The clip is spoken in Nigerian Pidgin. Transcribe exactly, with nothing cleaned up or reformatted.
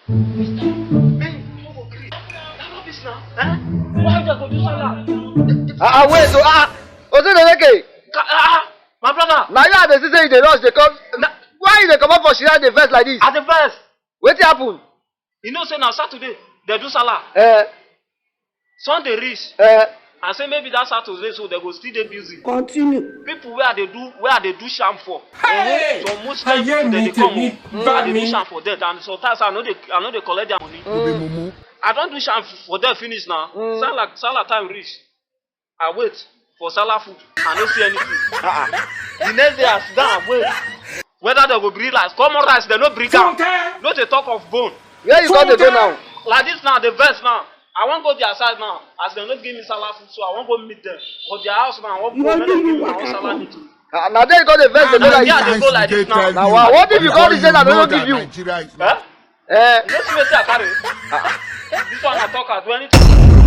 Mister, men no go gree. That rubbish now. Eh? Why you go do sallah? Ah, ah, wait, so ah, Otedeleke, Ka- Ah, ah, my brother. Now you are the season you dey rush dey come. Why you dey comot for Shira dey vex like this? At the first, Wetin happen? You know say na Saturday they do sallah. Eh, Sunday reach. Eh, I say maybe that Saturday so they go still dey busy. Continue. People wey I dey do wey I dey do sham for. Hey! Some Muslim Ayé people mi dey dey come tèmi o. bá I dey do mi. Sham for them and sometimes I no dey I no dey collect their money. I don do Sham for them finish now. Salah Salah time reach. I wait for Salah food. I no see anything. The next day I sit down and wait. Whether they go bring rice, common rice they no bring am. Funke! No dey talk of bone. Where you come dey go now? Like this now, the verse now. I wan go their side now. As they no give me Salah food, so I wan go meet them. For their house now, I wan You go wan make do them me give me my waka own Salah come. meeting. Ah, na there you come dey vex dey go Na like me I this. dey go like this now. Na wa, what if you come dey say na no give you? Eh? Eh, You no see wetin I carry? This one I talk I do anything.